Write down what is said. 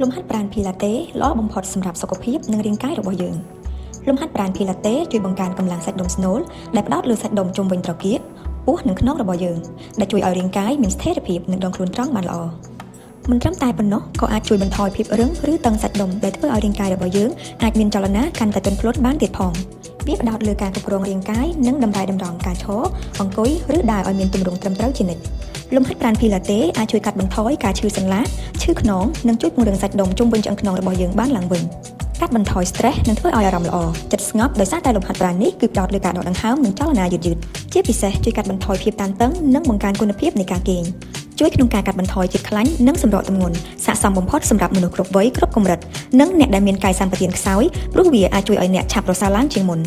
លំហាត់ប្រាណភីឡាតេល្អបំផុតសម្រាប់សុខភាពនិងរាងកាយរបស់យើងលំហាត់ប្រាណភីឡាតេជួយបង្កើនកម្លាំងសាច់ដុំស្នូលដែលផ្ដោតលើសាច់ដុំជុំវិញត្រគាកពោះនិងខ្នងរបស់យើងដែលជួយឲ្យរាងកាយមានស្ថិរភាពនិងដងខ្លួនត្រង់បានល្អមិនត្រឹមតែប៉ុណ្ណោះក៏អាចជួយបន្ថយភាពរឹងឬតឹងសាច់ដុំដែលធ្វើឲ្យរាងកាយរបស់យើងអាចមានចលនាកាន់តែទន់ភ្លន់បានទៀតផងវាផ្ដោតលើការគ្រប់គ្រងរាងកាយនិងតម្រែតម្រង់ការឈរអង្គុយឬដើរឲ្យមានទម្រង់ត្រឹមត្រូវជានិច្ចលំហាត់ប្រាណភីឡាតេអាចជួយកាត់បន្ថយការឈឺសន្លាក់ឈឺខ្នងនិងជួយពង្រឹងសាច់ដុំជុំវិញឆ្អឹងខ្នងរបស់យើងបានឡើងវិញកាត់បន្ថយ stress និងធ្វើឲ្យអារម្មណ៍ល្អចិត្តស្ងប់ដោយសារតែលំហាត់ប្រាណនេះគឺផ្ដោតលើការដកដង្ហើមនិងចលនាយឺតៗជាពិសេសជួយកាត់បន្ថយភាពតានតឹងនិងបង្កើនគុណភាពនៃការគេងជួយក្នុងការកាត់បន្ថយជាតិខ្លាញ់និងសម្រកទម្ងន់ស័ក្តិសមបំផុតសម្រាប់មនុស្សគ្រប់វ័យគ្រប់កម្រិតនិងអ្នកដែលមានកាយសម្បទានខ្សោយព្រោះវាអាចជួយឲ្យអ្នកឆាប់ប្រសើរឡើងជាងមុន។